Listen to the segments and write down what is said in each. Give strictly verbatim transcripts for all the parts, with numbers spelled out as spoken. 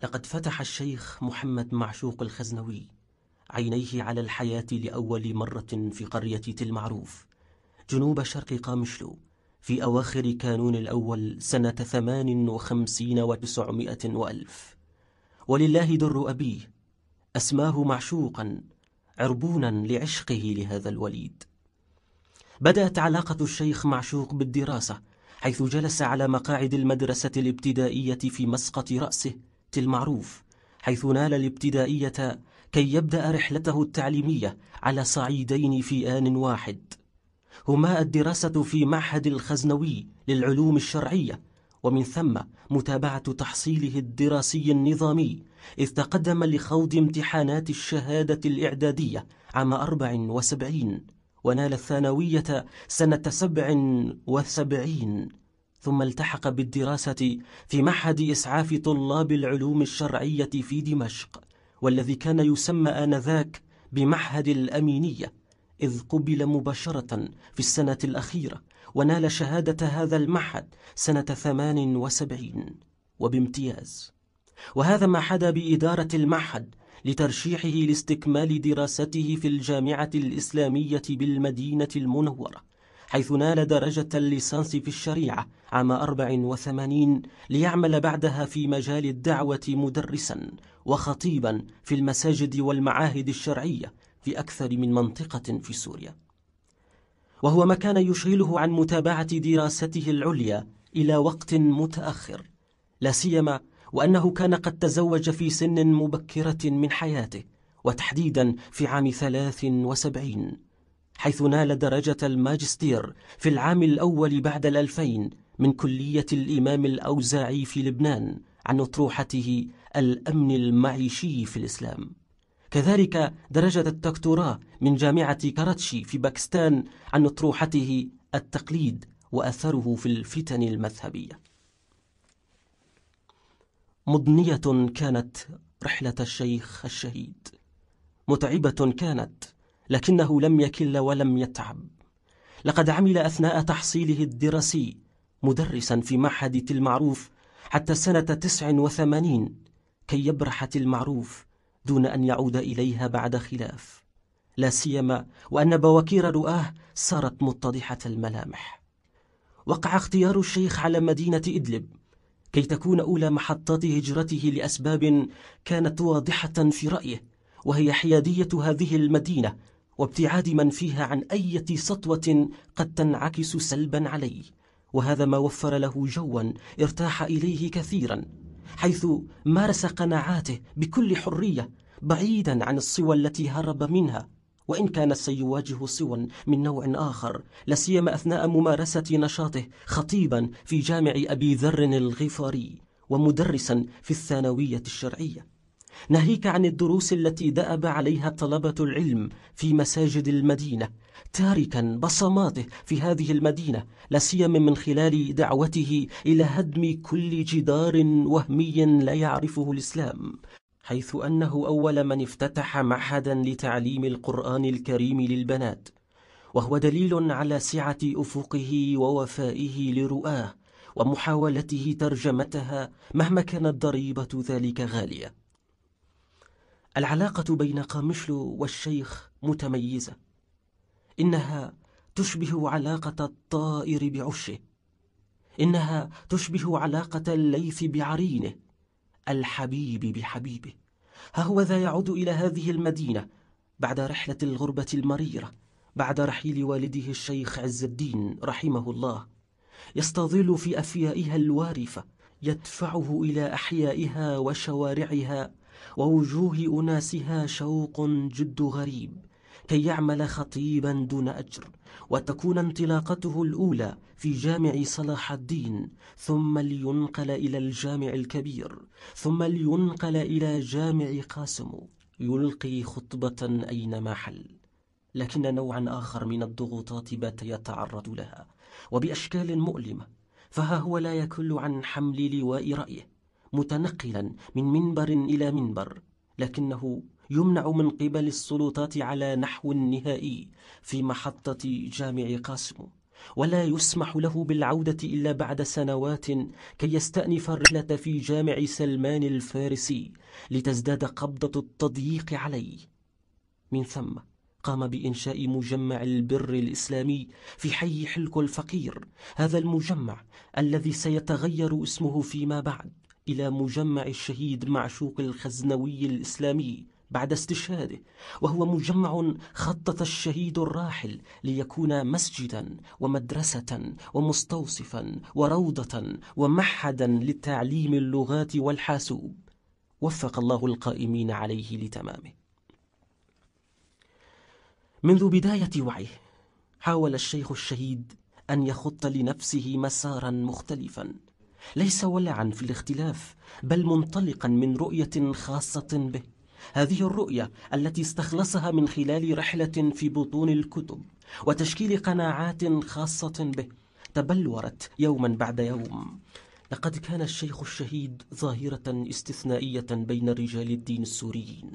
لقد فتح الشيخ محمد معشوق الخزنوي عينيه على الحياة لأول مرة في قرية تل معروف جنوب شرق قامشلو في أواخر كانون الأول سنة ثمان وخمسين وتسعمائة وألف. ولله در أبيه، أسماه معشوقا، عربونا لعشقه لهذا الوليد. بدأت علاقة الشيخ معشوق بالدراسة، حيث جلس على مقاعد المدرسة الابتدائية في مسقط رأسه تل معروف، حيث نال الابتدائية كي يبدأ رحلته التعليمية على صعيدين في آن واحد، هما الدراسة في معهد الخزنوي للعلوم الشرعية، ومن ثم متابعة تحصيله الدراسي النظامي، إذ تقدم لخوض امتحانات الشهادة الإعدادية عام أربع وسبعين، ونال الثانوية سنة سبع وسبعين، ثم التحق بالدراسة في معهد إسعاف طلاب العلوم الشرعية في دمشق، والذي كان يسمى آنذاك بمعهد الأمينية، إذ قبل مباشرة في السنة الأخيرة، ونال شهادة هذا المعهد سنة ثمان وسبعين وبامتياز. وهذا ما حدا بإدارة المعهد لترشيحه لاستكمال دراسته في الجامعة الإسلامية بالمدينة المنورة، حيث نال درجة الليسانس في الشريعة عام أربع وثمانين، ليعمل بعدها في مجال الدعوة مدرسا وخطيبا في المساجد والمعاهد الشرعية في أكثر من منطقة في سوريا، وهو ما كان يشغله عن متابعة دراسته العليا إلى وقت متأخر، لا سيما وأنه كان قد تزوج في سن مبكرة من حياته، وتحديدا في عام ثلاث وسبعين، حيث نال درجة الماجستير في العام الأول بعد الألفين من كلية الإمام الأوزاعي في لبنان عن أطروحته الأمن المعيشي في الإسلام، كذلك درجة الدكتوراه من جامعة كراتشي في باكستان عن أطروحته التقليد وأثره في الفتن المذهبية. مضنية كانت رحلة الشيخ الشهيد، متعبة كانت، لكنه لم يكل ولم يتعب. لقد عمل أثناء تحصيله الدراسي مدرسا في معهد تل معروف حتى سنة تسع وثمانين، كي يبرح تل معروف دون أن يعود إليها بعد خلاف، لا سيما وأن بواكير رؤاه صارت متضحة الملامح. وقع اختيار الشيخ على مدينة إدلب كي تكون أولى محطات هجرته لأسباب كانت واضحة في رأيه، وهي حيادية هذه المدينة وابتعاد من فيها عن أية سطوة قد تنعكس سلبا عليه، وهذا ما وفر له جوا ارتاح إليه كثيرا، حيث مارس قناعاته بكل حرية بعيدا عن الصور التي هرب منها، وإن كان سيواجه صوا من نوع آخر، لا سيما أثناء ممارسة نشاطه خطيبا في جامع أبي ذر الغفاري ومدرسا في الثانوية الشرعية، ناهيك عن الدروس التي دأب عليها طلبة العلم في مساجد المدينة، تاركا بصماته في هذه المدينة، لا سيما من خلال دعوته إلى هدم كل جدار وهمي لا يعرفه الإسلام، حيث أنه أول من افتتح معهدا لتعليم القرآن الكريم للبنات، وهو دليل على سعة أفقه ووفائه لرؤاه ومحاولته ترجمتها مهما كانت ضريبة ذلك غالية. العلاقة بين قامشلو والشيخ متميزة، إنها تشبه علاقة الطائر بعشه، إنها تشبه علاقة الليث بعرينه، الحبيب بحبيبه. ها هو ذا يعود إلى هذه المدينة بعد رحلة الغربة المريرة، بعد رحيل والده الشيخ عز الدين رحمه الله، يستظل في أفيائها الوارفة، يدفعه إلى أحيائها وشوارعها ووجوه أناسها شوق جد غريب، كي يعمل خطيبا دون أجر، وتكون انطلاقته الأولى في جامع صلاح الدين، ثم لينقل إلى الجامع الكبير، ثم لينقل إلى جامع قاسم، يلقي خطبة أينما حل. لكن نوعا آخر من الضغوطات بات يتعرض لها، وبأشكال مؤلمة، فها هو لا يكل عن حمل لواء رأيه، متنقلا من منبر إلى منبر، لكنه يمنع من قبل السلطات على نحو نهائي في محطة جامع قاسم، ولا يسمح له بالعودة إلا بعد سنوات كي يستأنف الرحلة في جامع سلمان الفارسي لتزداد قبضة التضييق عليه. من ثم قام بإنشاء مجمع البر الإسلامي في حي حلكو الفقير، هذا المجمع الذي سيتغير اسمه فيما بعد إلى مجمع الشهيد معشوق الخزنوي الإسلامي بعد استشهاده، وهو مجمع خطط الشهيد الراحل ليكون مسجدا ومدرسة ومستوصفا وروضة ومعهدا لتعليم اللغات والحاسوب. وفق الله القائمين عليه لتمامه. منذ بداية وعيه، حاول الشيخ الشهيد أن يخط لنفسه مسارا مختلفا، ليس ولعا في الاختلاف، بل منطلقا من رؤية خاصة به. هذه الرؤية التي استخلصها من خلال رحلة في بطون الكتب وتشكيل قناعات خاصة به تبلورت يوما بعد يوم. لقد كان الشيخ الشهيد ظاهرة استثنائية بين رجال الدين السوريين.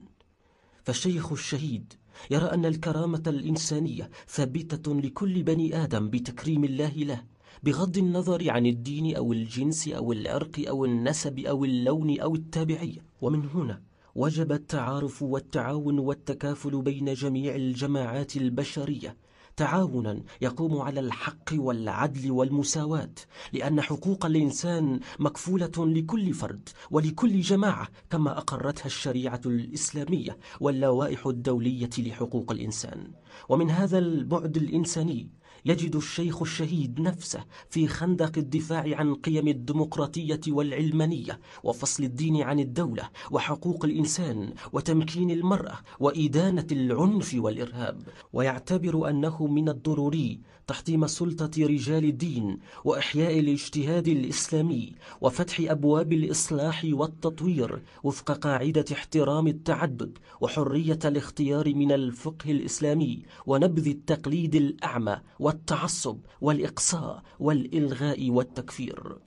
فالشيخ الشهيد يرى أن الكرامة الإنسانية ثابتة لكل بني آدم بتكريم الله له، بغض النظر عن الدين أو الجنس أو العرق أو النسب أو اللون أو التابعية. ومن هنا وجب التعارف والتعاون والتكافل بين جميع الجماعات البشرية، تعاونا يقوم على الحق والعدل والمساواة، لأن حقوق الإنسان مكفولة لكل فرد ولكل جماعة كما أقرتها الشريعة الإسلامية واللوائح الدولية لحقوق الإنسان. ومن هذا البعد الإنساني يجد الشيخ الشهيد نفسه في خندق الدفاع عن قيم الديمقراطية والعلمانية وفصل الدين عن الدولة وحقوق الإنسان وتمكين المرأة وإدانة العنف والإرهاب، ويعتبر أنه من الضروري تحطيم سلطة رجال الدين وإحياء الاجتهاد الإسلامي وفتح أبواب الإصلاح والتطوير وفق قاعدة احترام التعدد وحرية الاختيار من الفقه الإسلامي ونبذ التقليد الأعمى والتعصب والإقصاء والإلغاء والتكفير.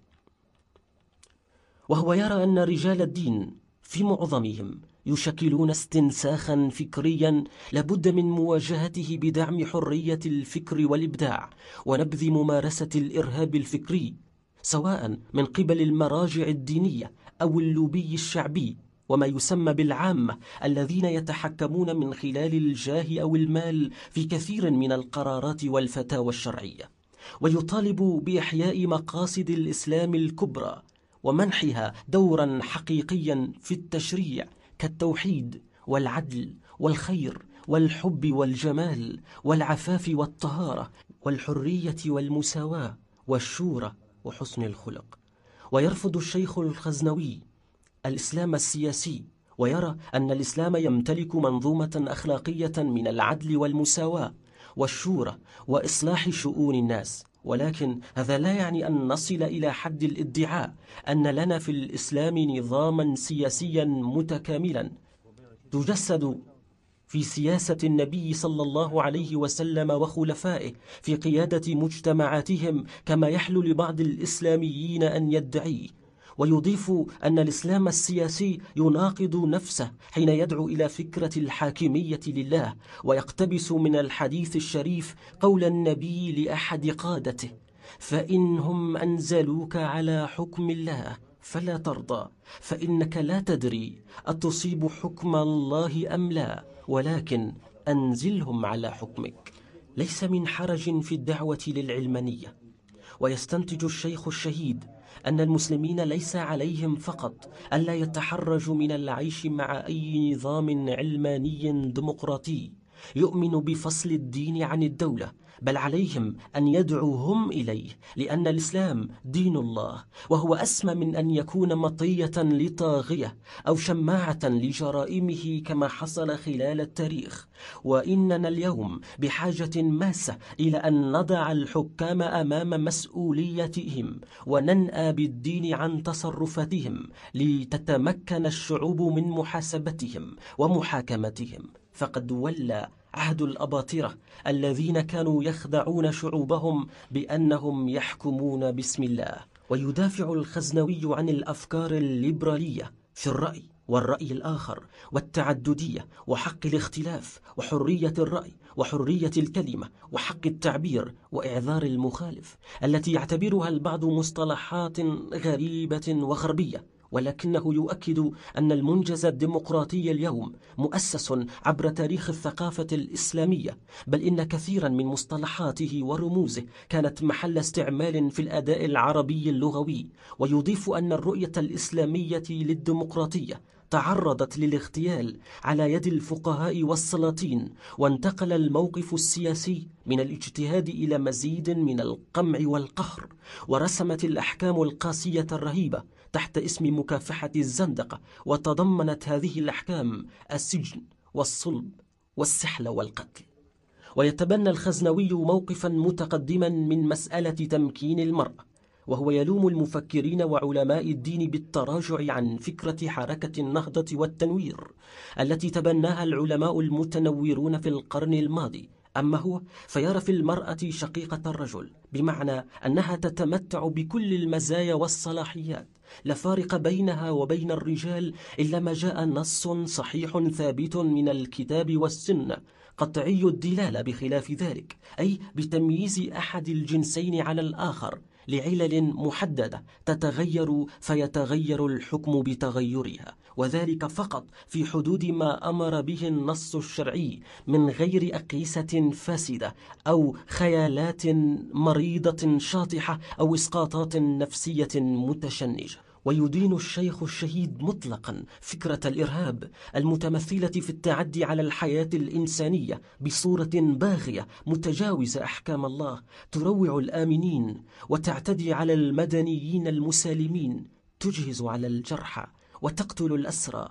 وهو يرى أن رجال الدين في معظمهم يشكلون استنساخا فكريا لابد من مواجهته بدعم حرية الفكر والإبداع ونبذ ممارسة الإرهاب الفكري، سواء من قبل المراجع الدينية أو اللوبي الشعبي وما يسمى بالعامة، الذين يتحكمون من خلال الجاه أو المال في كثير من القرارات والفتاوى الشرعية. ويطالب بإحياء مقاصد الإسلام الكبرى ومنحها دورا حقيقيا في التشريع كالتوحيد والعدل والخير والحب والجمال والعفاف والطهارة والحرية والمساواة والشورى وحسن الخلق. ويرفض الشيخ الخزنوي الإسلام السياسي، ويرى أن الإسلام يمتلك منظومة أخلاقية من العدل والمساواة والشورى وإصلاح شؤون الناس، ولكن هذا لا يعني أن نصل إلى حد الادعاء أن لنا في الإسلام نظاما سياسيا متكاملا تجسد في سياسة النبي صلى الله عليه وسلم وخلفائه في قيادة مجتمعاتهم كما يحلو لبعض الإسلاميين أن يدعي. ويضيف أن الإسلام السياسي يناقض نفسه حين يدعو إلى فكرة الحاكمية لله، ويقتبس من الحديث الشريف قول النبي لأحد قادته: "فإنهم أنزلوك على حكم الله فلا ترضى، فإنك لا تدري أتصيب حكم الله أم لا، ولكن أنزلهم على حكمك". ليس من حرج في الدعوة للعلمانية. ويستنتج الشيخ الشهيد أن المسلمين ليس عليهم فقط ألا يتحرجوا من العيش مع أي نظام علماني ديمقراطي يؤمن بفصل الدين عن الدولة، بل عليهم أن يدعوا هم إليه، لأن الإسلام دين الله، وهو أسمى من أن يكون مطية لطاغية أو شماعة لجرائمه كما حصل خلال التاريخ. وإننا اليوم بحاجة ماسة إلى أن نضع الحكام أمام مسؤوليتهم وننأى بالدين عن تصرفاتهم لتتمكن الشعوب من محاسبتهم ومحاكمتهم. فقد ولى عهد الأباطرة الذين كانوا يخدعون شعوبهم بأنهم يحكمون بسم الله. ويدافع الخزنوي عن الأفكار الليبرالية في الرأي والرأي الآخر والتعددية وحق الاختلاف وحرية الرأي وحرية الكلمة وحق التعبير وإعذار المخالف، التي يعتبرها البعض مصطلحات غريبة وغربية، ولكنه يؤكد أن المنجز الديمقراطي اليوم مؤسس عبر تاريخ الثقافة الإسلامية، بل إن كثيرا من مصطلحاته ورموزه كانت محل استعمال في الأداء العربي اللغوي. ويضيف أن الرؤية الإسلامية للديمقراطية تعرضت للاغتيال على يد الفقهاء والسلاطين، وانتقل الموقف السياسي من الاجتهاد إلى مزيد من القمع والقهر، ورسمت الأحكام القاسية الرهيبة تحت اسم مكافحة الزندقة، وتضمنت هذه الأحكام السجن والصلب والسحل والقتل. ويتبنى الخزنوي موقفا متقدما من مسألة تمكين المرأة، وهو يلوم المفكرين وعلماء الدين بالتراجع عن فكرة حركة النهضة والتنوير التي تبناها العلماء المتنورون في القرن الماضي. أما هو فيرى في المرأة شقيقة الرجل، بمعنى أنها تتمتع بكل المزايا والصلاحيات، لا فارق بينها وبين الرجال إلا ما جاء نص صحيح ثابت من الكتاب والسنة قطعي الدلالة بخلاف ذلك، أي بتمييز أحد الجنسين على الآخر لعلل محددة تتغير فيتغير الحكم بتغيرها، وذلك فقط في حدود ما أمر به النص الشرعي من غير أقيسة فاسدة أو خيالات مريضة شاطحة أو إسقاطات نفسية متشنجة. ويدين الشيخ الشهيد مطلقا فكرة الإرهاب المتمثلة في التعدي على الحياة الإنسانية بصورة باغية متجاوزة أحكام الله، تروع الآمنين وتعتدي على المدنيين المسالمين، تجهز على الجرحى وتقتل الأسرى.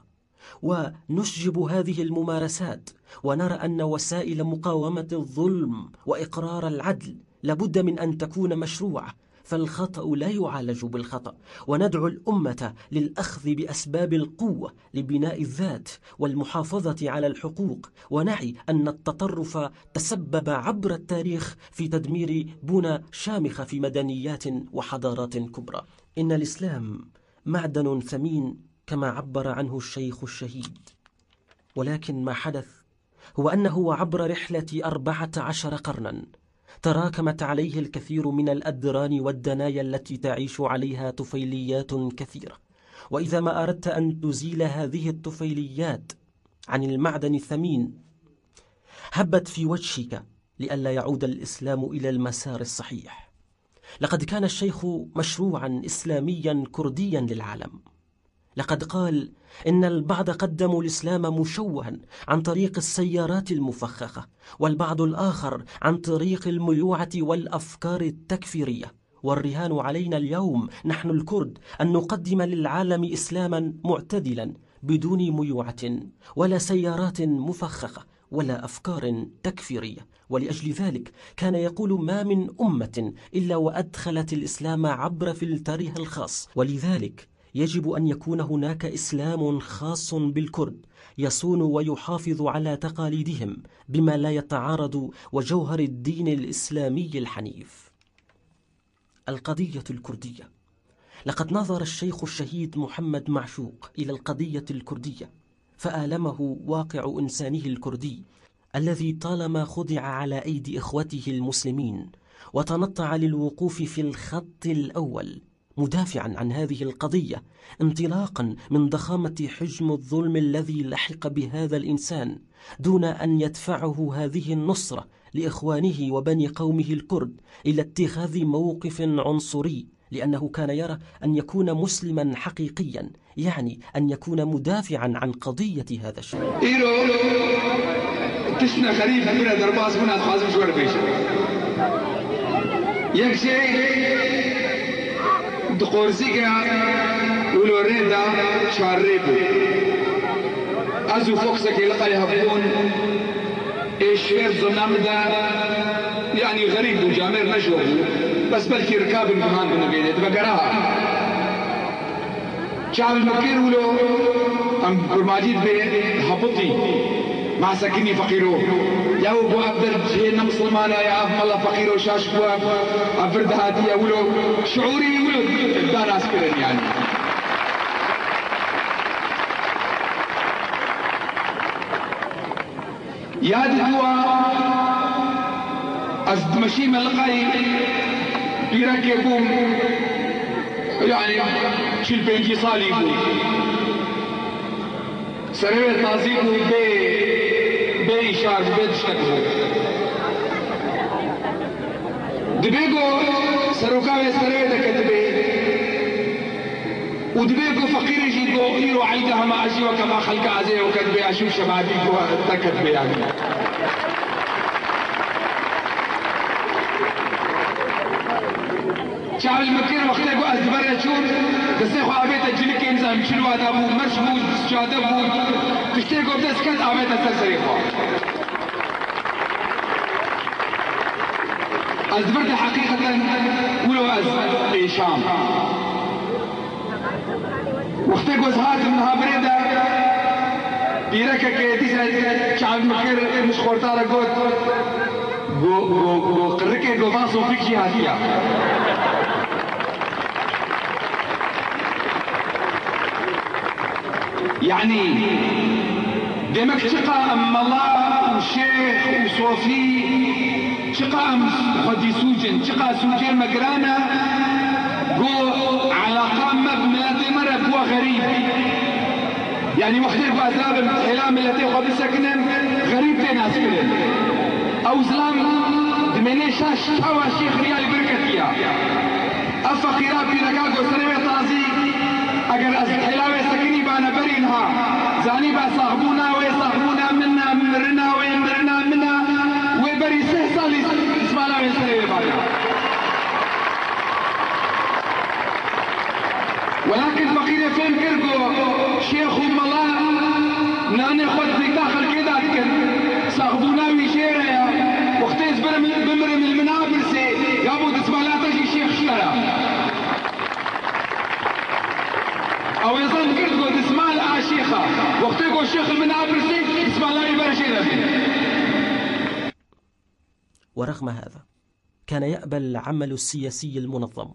ونشجب هذه الممارسات، ونرى أن وسائل مقاومة الظلم وإقرار العدل لابد من أن تكون مشروعة، فالخطأ لا يعالج بالخطأ، وندعو الأمة للأخذ بأسباب القوة لبناء الذات والمحافظة على الحقوق، ونعي أن التطرف تسبب عبر التاريخ في تدمير بنى شامخة في مدنيات وحضارات كبرى. إن الإسلام معدن ثمين كما عبر عنه الشيخ الشهيد، ولكن ما حدث هو أنه عبر رحلة أربعة عشر قرنا تراكمت عليه الكثير من الأدران والدنايا التي تعيش عليها طفيليات كثيرة، وإذا ما أردت أن تزيل هذه الطفيليات عن المعدن الثمين هبت في وجهك لئلا يعود الإسلام إلى المسار الصحيح. لقد كان الشيخ مشروعا إسلاميا كرديا للعالم. لقد قال إن البعض قدموا الإسلام مشوها عن طريق السيارات المفخخة، والبعض الآخر عن طريق الميوعة والأفكار التكفيرية. والرهان علينا اليوم نحن الكرد أن نقدم للعالم إسلاما معتدلا بدون ميوعة ولا سيارات مفخخة ولا أفكار تكفيرية. ولأجل ذلك كان يقول: ما من أمة إلا وأدخلت الإسلام عبر فلترها الخاص. ولذلك يجب أن يكون هناك إسلام خاص بالكرد يصون ويحافظ على تقاليدهم بما لا يتعارض وجوهر الدين الإسلامي الحنيف. القضية الكردية. لقد نظر الشيخ الشهيد محمد معشوق إلى القضية الكردية، فآلمه واقع إنسانه الكردي الذي طالما خضع على أيدي إخوته المسلمين، وتنطع للوقوف في الخط الأول مدافعا عن هذه القضية، انطلاقا من ضخامة حجم الظلم الذي لحق بهذا الإنسان، دون أن يدفعه هذه النصرة لإخوانه وبني قومه الكرد إلى اتخاذ موقف عنصري، لأنه كان يرى أن يكون مسلما حقيقيا يعني أن يكون مدافعا عن قضية هذا الشعب. Îro tiştine xerîb bûne derbas bûne, dixwazim ji we re bêjim. Yek jê di qorzîke wilo rê de çar rê bû. Ez û Foxekê li qey hebûn, ê şêr zona min de, yanî xerîb bû, camêr ne ji we bû. Bes belkî rikabin guhandin bêne, divegera. Çav ji me kir wilo, em kurmancî dibê hepitî. Ma sekinî feqîro. Ya û bû ev der cihê ne misilmana ya, ev mala feqîro şaş bû, ev, ev vir dihatiye wilo. Şiûrî wilo da nas kirin yanî. Yad bûwa ez dimeşîme li qey pîrekê bûm, yanî çil pêncî salî bû. Serê wê tazî bû, bê, bê îşar bû, bê tiştek bû. Dibê ku seroka wê serê wê deketibê û dibê ku feqîrê jî ku îro eyd e, hema ez jî weke va xelka ez ê weke dibê ez jî şebabî ku te ketibê yanî. Çav li min kir wextê ku ez di ber re çûm, destê xwe avête cilikê, nizam çil wada bû, merş bû, cade bû, tiştê ku bi dest ket avête ser serê xwe. Ez di vir de heqîqeten wilo ez êşam. Wextê ku ez hatim niha birê de, pîrekekê dîse çav min kir, min ji xorta re got, go, go, go, qirikê go va Sofîk jî hatiya. Yanî, demek çiqa em mela û şêx û sofî, çiqa em xwedî sûc in, çiqa sûcê me giran e, ku eleqa me bi miletê me re bûye xerîb. Yanî wextê ku ez rabim hêla miletê xwe bisekinim, xerîb tê naskirin. Ew zilam dimênê şaş çawa şêx riya li vir ketiya. Ev feqîra pîreka ku serê wê tazî, eger ez hêla wê sekinî bana berî niha, zanî ba saxbûna wê saxbûna min e, mirina wê mirina min e, wê berî sih salî dismala wê serê wê bana. Welakin feqîrê fêm kir ku şêx û mela nanê xwe di pêka xelkê de dikin. Saxbûna wî jê re ye. Wextê ez birim, bimirim li min apirsê, ya bo dismala te jî şêx ji te re. Ew ê zan kir ku dismal a şêx e. Wextê ku şêx li min apirsê, dismala wî ber jê re bê. ورغم هذا، كان يأبى العمل السياسي المنظم،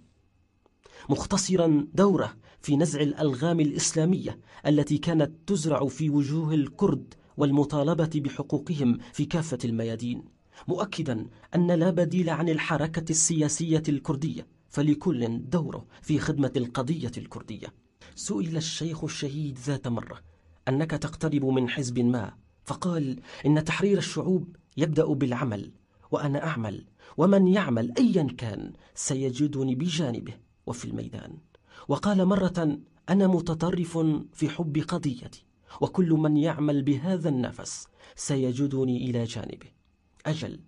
مختصرا دوره في نزع الألغام الإسلامية التي كانت تزرع في وجوه الكرد والمطالبة بحقوقهم في كافة الميادين، مؤكدا أن لا بديل عن الحركة السياسية الكردية، فلكل دوره في خدمة القضية الكردية. سئل الشيخ الشهيد ذات مرة: أنك تقترب من حزب ما، فقال: إن تحرير الشعوب يبدأ بالعمل، وأنا أعمل، ومن يعمل أيا كان سيجدني بجانبه وفي الميدان. وقال مرة: أنا متطرف في حب قضيتي، وكل من يعمل بهذا النفس سيجدني إلى جانبه. أجل،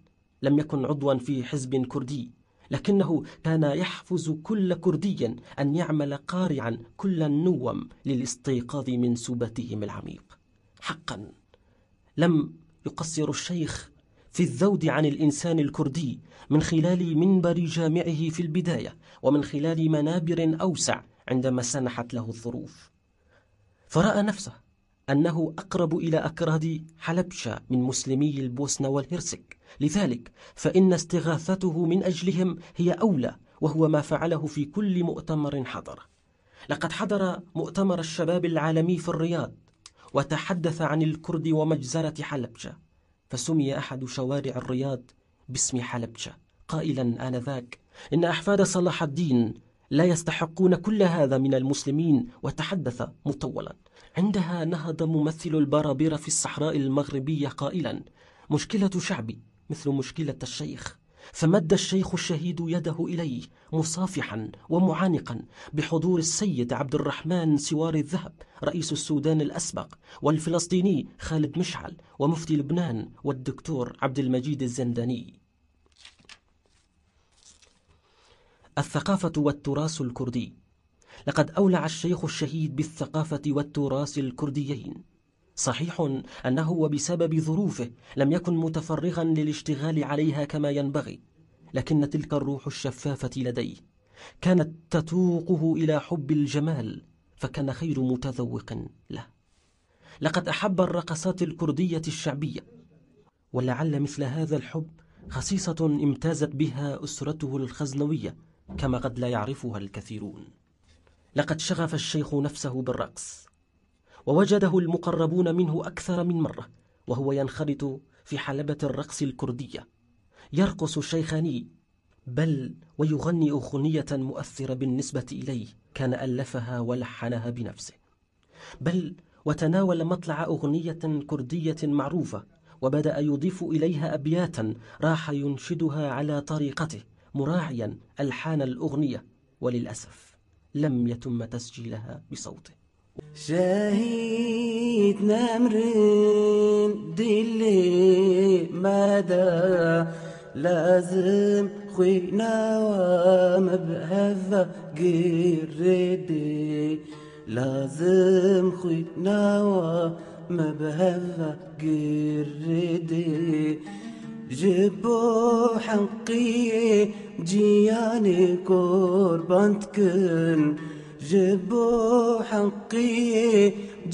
لم يكن عضوا في حزب كردي، لكنه كان يحفز كل كردي أن يعمل قارعا كل النوم للاستيقاظ من سباتهم العميق. حقا، لم يقصر الشيخ في الذود عن الإنسان الكردي من خلال منبر جامعه في البداية، ومن خلال منابر أوسع عندما سنحت له الظروف، فرأى نفسه أنه أقرب إلى أكراد حلبشة من مسلمي البوسنة والهرسك. لذلك فإن استغاثته من أجلهم هي أولى، وهو ما فعله في كل مؤتمر حضره. لقد حضر مؤتمر الشباب العالمي في الرياض، وتحدث عن الكرد ومجزرة حلبشة، فسمي أحد شوارع الرياض باسم حلبشة، قائلا آنذاك: إن أحفاد صلاح الدين لا يستحقون كل هذا من المسلمين، وتحدث مطولا. عندها نهض ممثل البرابرة في الصحراء المغربية قائلا: مشكلة شعبي مثل مشكلة الشيخ. فمد الشيخ الشهيد يده إليه مصافحا ومعانقا بحضور السيد عبد الرحمن سواري الذهب رئيس السودان الأسبق، والفلسطيني خالد مشعل، ومفتي لبنان والدكتور عبد المجيد الزنداني. الثقافة والتراث الكردي. لقد أولع الشيخ الشهيد بالثقافة والتراث الكرديين. صحيح أنه وبسبب ظروفه لم يكن متفرغا للاشتغال عليها كما ينبغي، لكن تلك الروح الشفافة لديه كانت تتوقه إلى حب الجمال، فكان خير متذوق له. لقد أحب الرقصات الكردية الشعبية، ولعل مثل هذا الحب خصيصة امتازت بها أسرته الخزنوية كما قد لا يعرفها الكثيرون. لقد شغف الشيخ نفسه بالرقص، ووجده المقربون منه أكثر من مرة وهو ينخرط في حلبة الرقص الكردية، يرقص الشيخاني، بل ويغني أغنية مؤثرة بالنسبة إليه كان ألفها ولحنها بنفسه، بل وتناول مطلع أغنية كردية معروفة وبدأ يضيف إليها أبياتا راح ينشدها على طريقته مراعيا ألحان الأغنية، وللأسف لم يتم تسجيلها بصوته. Şehîd nemrin dilê me de, lazim xwîna we me bi hev ve girêdê. Lazim xwîna we me bi hev ve girêdê. Ji bo heqiyê ciyanê kurban dikin, ji bo heqiyê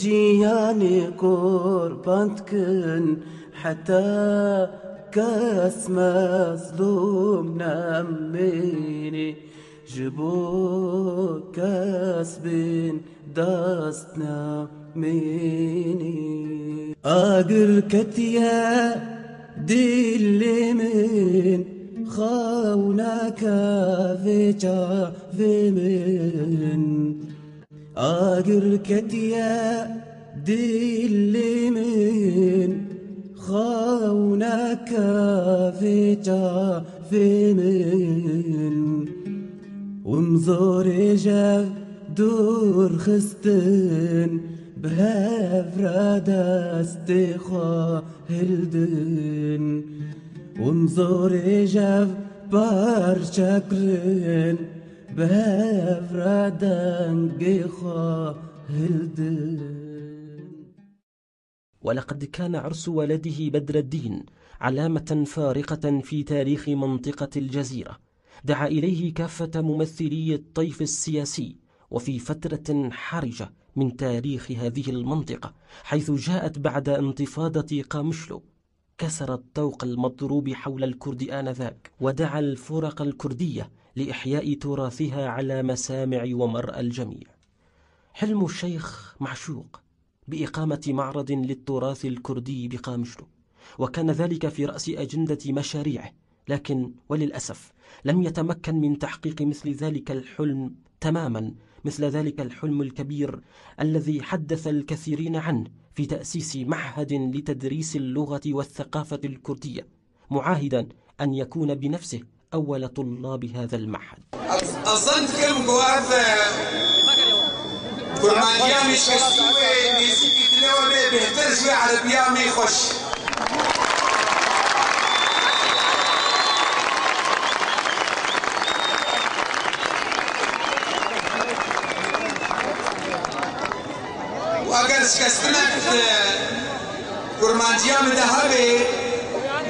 ciyanê kurban dikin, heta kes mezlûm nemînî. Ji bo kes bin dest nemînî. Agir ketiye dilê min, xew nake vê çavê min. Agir ketiye dilê min, xew neke vê çavê min. Wim zorê jev dûr xistin, bi hev re destê xwe hildin. Wim zorê jev parçe kirin, bi hev re dengê xwe hildin. ولقد كان عرس ولده بدر الدين علامة فارقة في تاريخ منطقة الجزيرة، دعا إليه كافة ممثلي الطيف السياسي، وفي فترة حرجة من تاريخ هذه المنطقة، حيث جاءت بعد انتفاضة قامشلو، كسر الطوق المضروب حول الكرد آنذاك، ودعا الفرق الكردية لإحياء تراثها على مسامع ومرأى الجميع. حلم الشيخ معشوق بإقامة معرض للتراث الكردي بقامشلو، وكان ذلك في رأس أجندة مشاريعه، لكن وللأسف لم يتمكن من تحقيق مثل ذلك الحلم تماما، مثل ذلك الحلم الكبير الذي حدث الكثيرين عنه في تأسيس معهد لتدريس اللغة والثقافة الكردية، معاهدا أن يكون بنفسه أول طلاب هذا المعهد. Ez zan dikim ku ev, e, kurmantiya min şikestî wê nêzîkî dilê we bê bêhtir ji wê erebiya min xweş. Û eger şikestinek di kurmanciya min de hebe,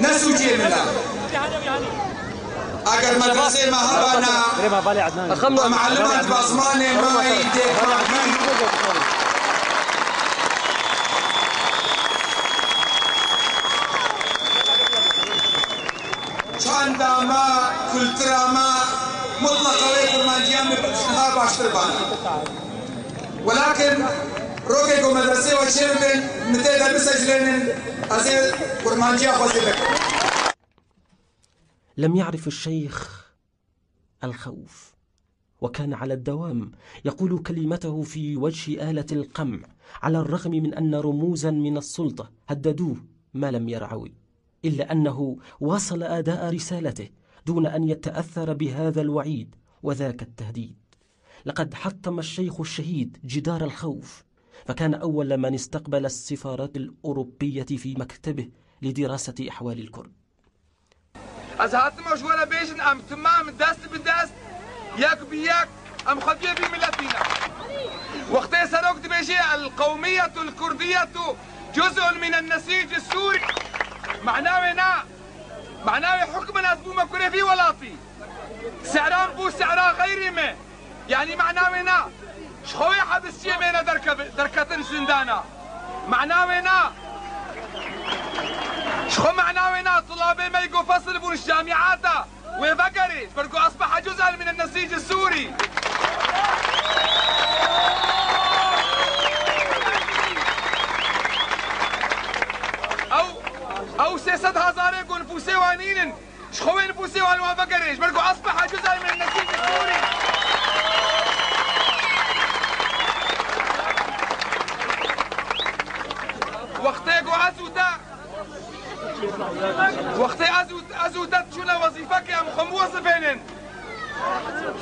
ne sûcê min e. Eger medresê me hebana, em eliman di ba zimanê me yî dê. Çanda me, kultura me, mutleqa wê kurmanciya min bi niha baştir bana. Welakin rokê ku medresê we çêbibin, min tê de bisecrênin, ez ê kurmanciya xwe zêde bikim. لم يعرف الشيخ الخوف، وكان على الدوام يقول كلمته في وجه آلة القمع، على الرغم من أن رموزا من السلطة هددوه ما لم يرعوي، إلا أنه واصل أداء رسالته دون أن يتأثر بهذا الوعيد وذاك التهديد. لقد حطم الشيخ الشهيد جدار الخوف، فكان أول من استقبل السفارات الأوروبية في مكتبه لدراسة أحوال الكرد. Ez hatime ji we re bêjin, em timam dest bi dest, yek bi yek, em xwediyê vî miletî ne. Wextê serok dibêje, "El qewmiyetu, el kurdiyetu cuz'un min en nesîc surî." Mana wê ne. Mana wê hukmen ez bûme kurê vî welatî. Sehran bû sehra xeyrî me. Yanî mana wê na, ji xwe wê hebisçiyê mêne derkeve-, derketin ji zindana. Mana wê na, ji xwe mana wê na, tulabê me yê ku fesil bûn ji camiata, wê vegerê, ji ber ku asbehe cuz'en min en nesîc surî. Ew, ew sê Nifûsê wan nînin. Ji xwe wê nifûsê wan wan vegerê. Ji ber ku أصبح جزءا من النسيج السوري. Wextê ku ez û te, wextê ez û, ez û te diçûne wezîfekê, em xwe biwezifênin.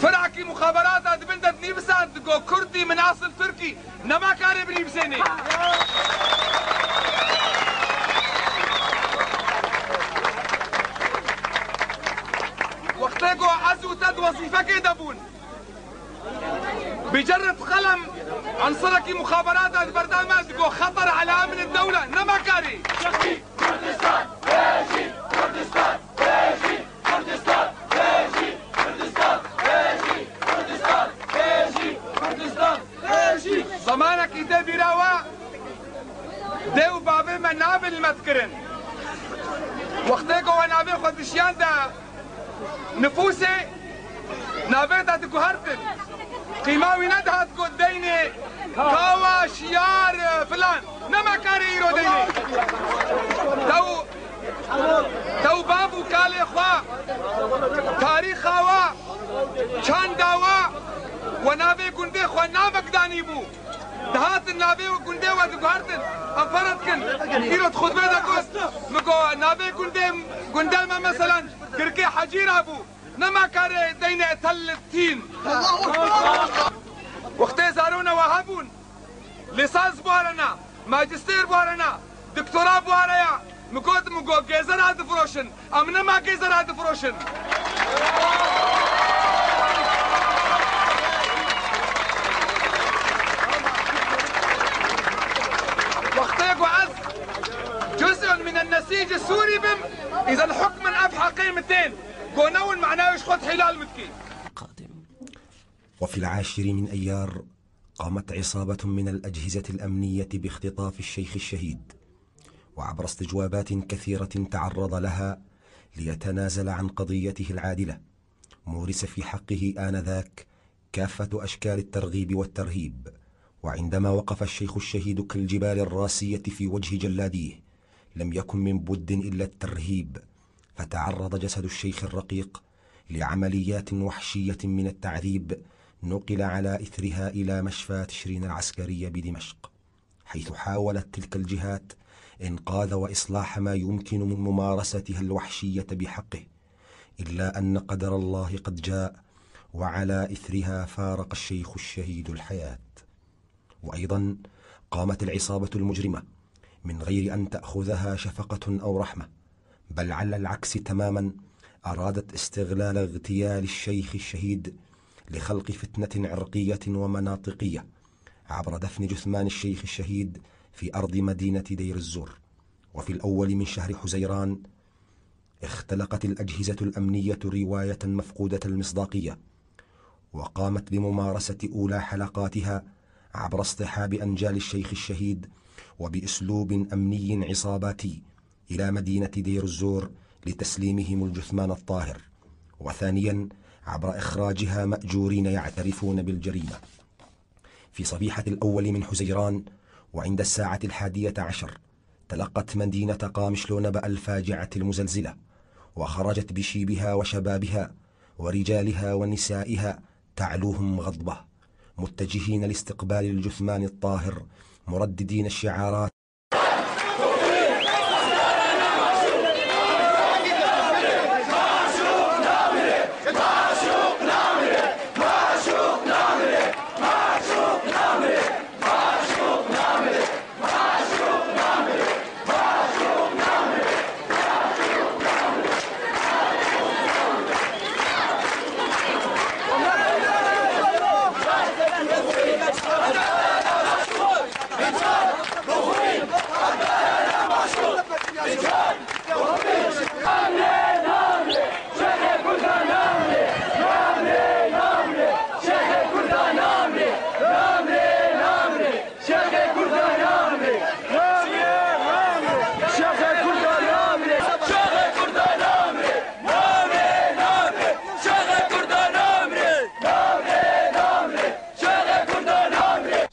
Firakî muxaberata dibin de dinivîsan, digo Kurdî min asl Tirkî. Nema karê binivîsênê. Wextê ku ez û te di wezîfekê de bûn, bi cerret qelem enserekî muxaberata di berda me digo خطر على أمن الدولة. Nema karê. Kurdistan, Kurdistan, Kurdistan, Kurdistan, Kurdistan. Zemanekî tê bîra we, dê û bavê me navê li me dikirin. Wextê ku we navê xwe dişiyande nifûsê, navê te diguhertin. Qîma wî nedihat ku deynê kawa, şiyar, filan. Nema karê îro deynê. Tew, tew bav û kalê xwe, tarîxa we, çanda we, we navê gundê xwe navek danîbû. Dihatin navê we gundê we diguhertin. Em ferz kin. Îro di xutbê de got, min got, navê gundê, gundê me meselan Girkê Hecîra bû. Nema karê deynê Tel Tîn. Wextê zarona we hebûn, lîsans biwarena, majistêr biwarena, doktora biwareya, min got, min got, gêzera difiroşin. Em nema gêzera difiroşin. Wextê ku ez جزء من النسيج السوري bim, îzen hukmen ev heqê min tên. Ku newin manayê ji xwe hilal min dikî. وفي العاشر من أيار قامت عصابة من الأجهزة الأمنية باختطاف الشيخ الشهيد، وعبر استجوابات كثيرة تعرض لها ليتنازل عن قضيته العادلة، مورس في حقه آنذاك كافة أشكال الترغيب والترهيب. وعندما وقف الشيخ الشهيد كالجبال الراسية في وجه جلاديه، لم يكن من بد إلا الترهيب، فتعرض جسد الشيخ الرقيق لعمليات وحشية من التعذيب، نقل على إثرها إلى مشفى تشرين العسكرية بدمشق، حيث حاولت تلك الجهات إنقاذ وإصلاح ما يمكن من ممارستها الوحشية بحقه، إلا أن قدر الله قد جاء، وعلى إثرها فارق الشيخ الشهيد الحياة. وأيضا قامت العصابة المجرمة من غير أن تأخذها شفقة أو رحمة، بل على العكس تماما، أرادت استغلال اغتيال الشيخ الشهيد لخلق فتنة عرقية ومناطقية عبر دفن جثمان الشيخ الشهيد في أرض مدينة دير الزور. وفي الأول من شهر حزيران اختلقت الأجهزة الأمنية رواية مفقودة المصداقية، وقامت بممارسة أولى حلقاتها عبر اصطحاب أنجال الشيخ الشهيد وبأسلوب أمني عصاباتي إلى مدينة دير الزور لتسليمهم الجثمان الطاهر، وثانيا عبر إخراجها مأجورين يعترفون بالجريمة. في صبيحة الأول من حزيران وعند الساعة الحادية عشر، تلقت مدينة قامشلو نبأ الفاجعة المزلزلة، وخرجت بشيبها وشبابها ورجالها ونسائها تعلوهم غضبة، متجهين لاستقبال الجثمان الطاهر، مرددين الشعارات.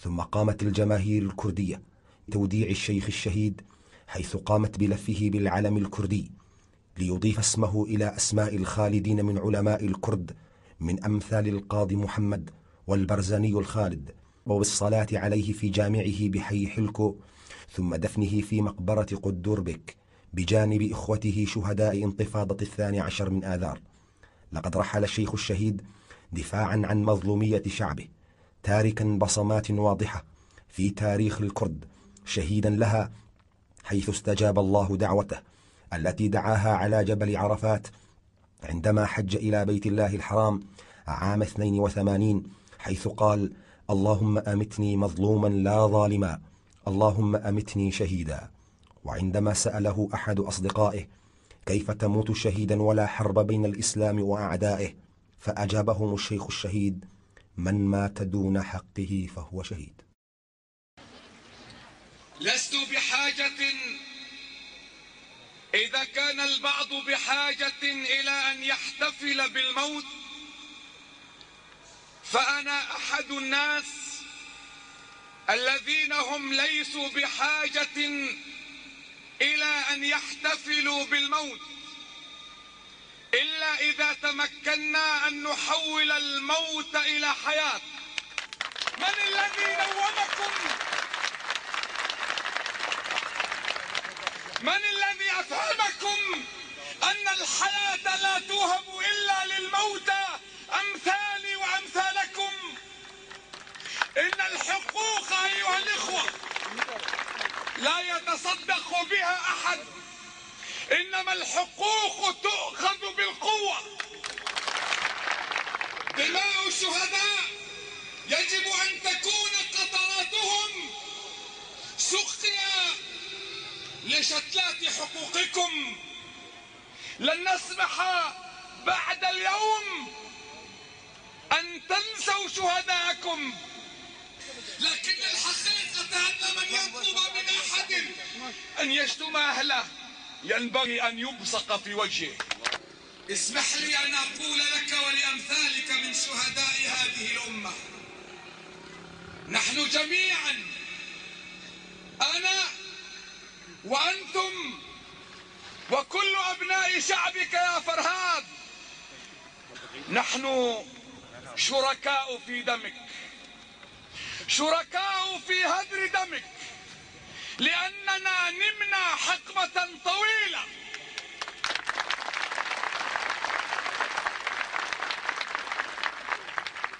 ثم قامت الجماهير الكردية بتوديع الشيخ الشهيد، حيث قامت بلفه بالعلم الكردي ليضيف اسمه إلى أسماء الخالدين من علماء الكرد، من أمثال القاضي محمد والبرزني الخالد، وبالصلاة عليه في جامعه بحي حلكو، ثم دفنه في مقبرة قدوربك بجانب إخوته شهداء انتفاضة الثاني عشر من آذار. لقد رحل الشيخ الشهيد دفاعا عن مظلومية شعبه، تاركا بصمات واضحة في تاريخ الكرد، شهيدا لها، حيث استجاب الله دعوته التي دعاها على جبل عرفات عندما حج إلى بيت الله الحرام عام اثنين وثمانين، حيث قال: "اللهم أمتني مظلوما لا ظالما، اللهم أمتني شهيدا". وعندما سأله أحد أصدقائه: "كيف تموت شهيدا ولا حرب بين الإسلام وأعدائه؟" فأجابهم الشيخ الشهيد: "من مات دون حقه فهو شهيد". لست بحاجة، إذا كان البعض بحاجة إلى أن يحتفل بالموت، فأنا أحد الناس الذين هم ليسوا بحاجة إلى أن يحتفلوا بالموت، إلا إذا تمكنا أن نحول الموت إلى حياة. من الذي نومكم؟ من الذي أفهمكم أن الحياة لا توهب إلا للموتى أمثالي وأمثالكم؟ إن الحقوق، أيها الإخوة، لا يتصدق بها أحد، إنما الحقوق تؤخذ بالقوة. دماء الشهداء يجب أن تكون قطراتهم سقيا لشتلات حقوقكم. لن نسمح بعد اليوم أن تنسوا شهداءكم. لكن الحقيقة أن من يطلب من أحد أن يشتم أهله ينبغي أن يبصق في وجهه. اسمح لي أن أقول لك ولأمثالك من شهداء هذه الأمة، نحن جميعا، أنا وأنتم وكل أبناء شعبك يا فرهاد، نحن شركاء في دمك، شركاء في هدر دمك، لأننا نمنا حقبة طويلة.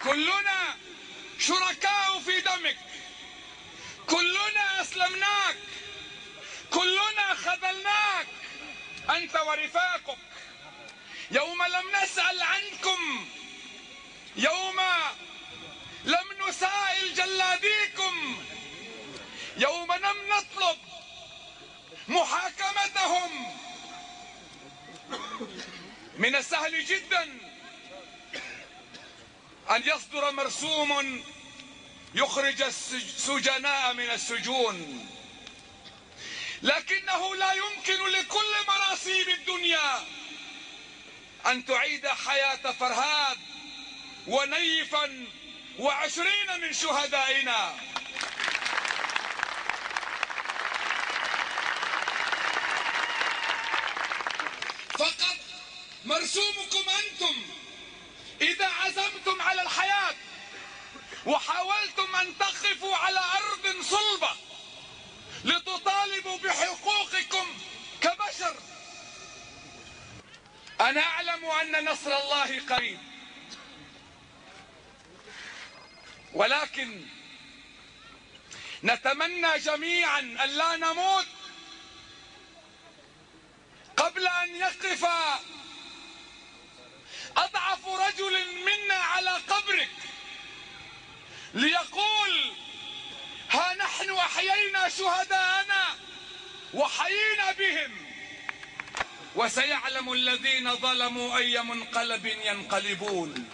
كلنا شركاء في دمك، كلنا أسلمناك، كلنا خذلناك، أنت ورفاقك، يوم لم نسأل عنكم، يوم لم نسائل جلاديكم، يوم لم نطلب محاكمتهم. من السهل جدا أن يصدر مرسوم يخرج السج-، السجناء من السجون، لكنه لا يمكن لكل مراسيم الدنيا أن تعيد حياة فرهاد ونيفا وعشرين من شهدائنا. فقط مرسومكم أنتم، إذا عزمتم على الحياة وحاولتم أن تقفوا على أرض صلبة لتطالبوا بحقوقكم كبشر، أنا أعلم أن نصر الله قريب، ولكن نتمنى جميعا أن لا نموت قبل أن يقف أضعف رجل منا على قبرك ليقول: "ها نحن أحيينا شهداءنا وحيينا بهم، وسيعلم الذين ظلموا أي منقلب ينقلبون".